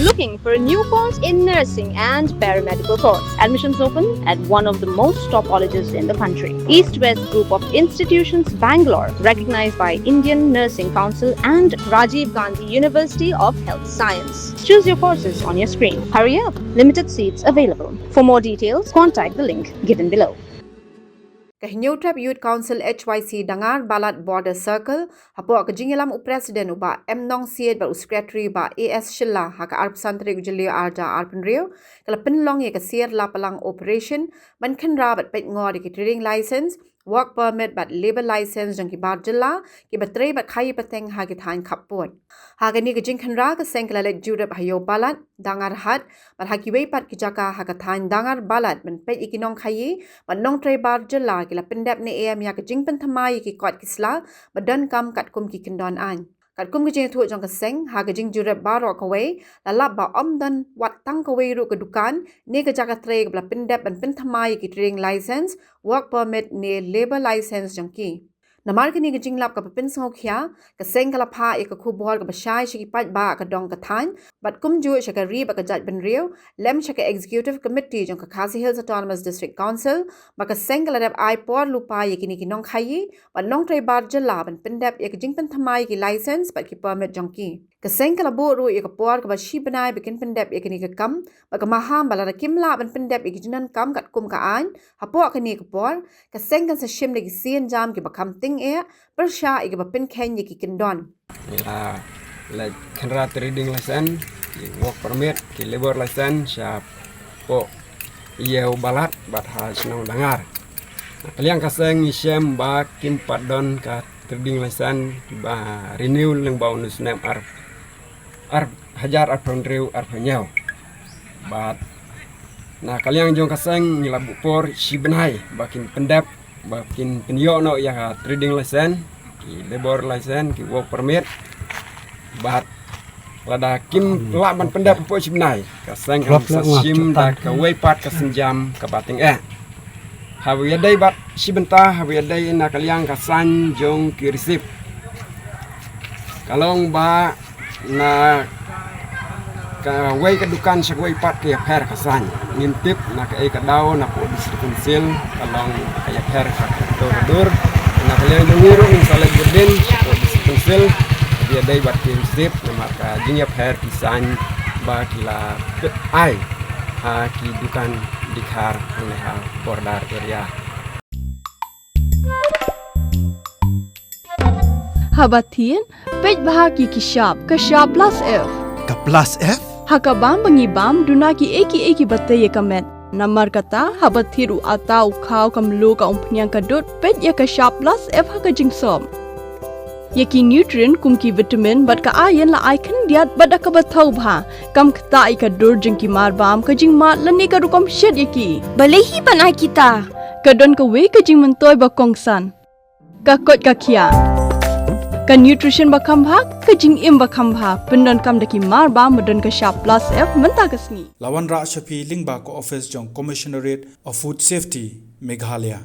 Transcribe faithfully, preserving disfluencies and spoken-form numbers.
Looking for a new course in nursing and paramedical course? Admissions open at one of the most top colleges in the country. East West Group of Institutions, Bangalore, recognized by Indian Nursing Council and Rajiv Gandhi University of Health Science. Choose your courses on your screen. Hurry up, limited seats available. For more details, contact the link given below. Ka Hynñiewtrep Youth Council H Y C Dangar Balat Border Circle, hapoh ka jingïalam u President u Bah M Nongsiej bad u Secretary Bah A S Shylla, ha ka arphew san tarik u Jylliew arhajar arphew hynriew, ka la pynlong ïa ka syiar la palang operation ban khynra bad peit ngor ïa ki trading license, work permit bad labour license jong ki bar jylla kiba trei bad khaïi pateng ha ki thaiñ khappud. Ha kane ka jingkhynra, ka seng ka la leit jurip ha Ïew Balat, Dangar Hat bad ha kiwei pat ki jaka ha ka thaiñ Dangar Balat ban peit ïa ki nongkhaïi bad nongtrei bar jylla ki la pyndep ne em ïa ka jingpynthymmai ïa ki kot ki sla ba donkam katkum ki kyndon aiñ. Katkum ka jingïathuh jong ka seng, ha ka jingjurip baroh kawei, la lap ba ym don wat tang kawei ruh ka dukan ne ka jaka trei kaba la pyndep ban pynthymmai ïa ki trading license, work permit ne labour license jong ki. Namar kane ka jinglap kaba pynsngewkhia, ka seng ka la phah ïa ka khubor kaba shai sha ki paidbah ka dong ka thaiñ bad kumjuh sha ka ri bad ka jaitbynriew, lem sha ka Executive Committee jong ka Khasi Hills Autonomous District Council ba ka seng ka la dep ai por lypa ïa kine ki nongkhaïi bad nongtrei bar jylla ban pyndep ïa ka jingpynthymmai ïa ki license bad ki permit jong ki. Ka seng ka la buh ruh ïa ka por kaba shi bnai ba kin pyndep ïa kane ka kam, bad ka maham ba lada kim lah ban pyndep ïa ki jingdonkam katkum ka aiñ hapoh kane ka por, ka seng kan sa shim da ki sienjam kiba kham tyngeh pyrshah ïa kiba pynkheiñ ïa ki kyndon. Ngi la leit khynra trading license, ki work permit, ki labour license shapoh Ïew Balat bad ha shnong Dangar. Na ka liang ka seng ngi shem ba kim pat don ka trading license ba renew lyngba une u snem ar, ar hajar arphew hynriew arphew hynñiew. Bad na ka liang jong ka seng ngi la buh por shi bnai ba kin pyndep, ba kin pynïoh noh ïa ka trading license, ki labour license, ki work permit. Bad lada kim lah ban pyndep hapoh shi bnai, ka seng kan sa shim da kawei pat ka sienjam kaba tyngeh. Haba ïadei bad shi bynta, haba ïadei na ka liang ka saiñ jong ki receipt, ka long ba na kawei ka dukan sha kawei pat ka ïapher ka saiñ. Ngim tip na kaei ka daw napoh District Council ka long ka ïapher ka dur ka dur. Na ka liang jong ngi ruh ngin sa leit bud dien shapoh District Council, haba ïadei bad ki receipt namar ka jingïapher ki saiñ ba ki la pynai ha ki dukan dkhar hangne ha border area. Haba thied, peit bha ki ki shap, ka shap plus F. Ka plus F? Ha ka bam ba ngi bam, duna kiei kiei kiba tei ïa ka met. Namar kata, haba thied u atta, u khaw, ka mluh, ka umphniang, ka dud, peit ïa ka shap plus F ha ka jingsop. Ïa ki nutrient kum ki vitamin bad ka iron la ai khyndiat bad da kaba thaw bha. Kam ktah ïa ka dur jong ki marbam, ka jingmad lane ka rukom shet ïa ki. Balei hi ban ai kita? Ka don kawei ka jingmyntoi ba kongsan. Ka koit ka khiah. Ka nutrition ba kham bha, ka jingim ba kham bha. Pyndonkam da ki marbam ba don ka shap plus F mynta ka sngi. La wanrah sha phi lyngba ka office jong Commissionerate of Food Safety, Meghalaya.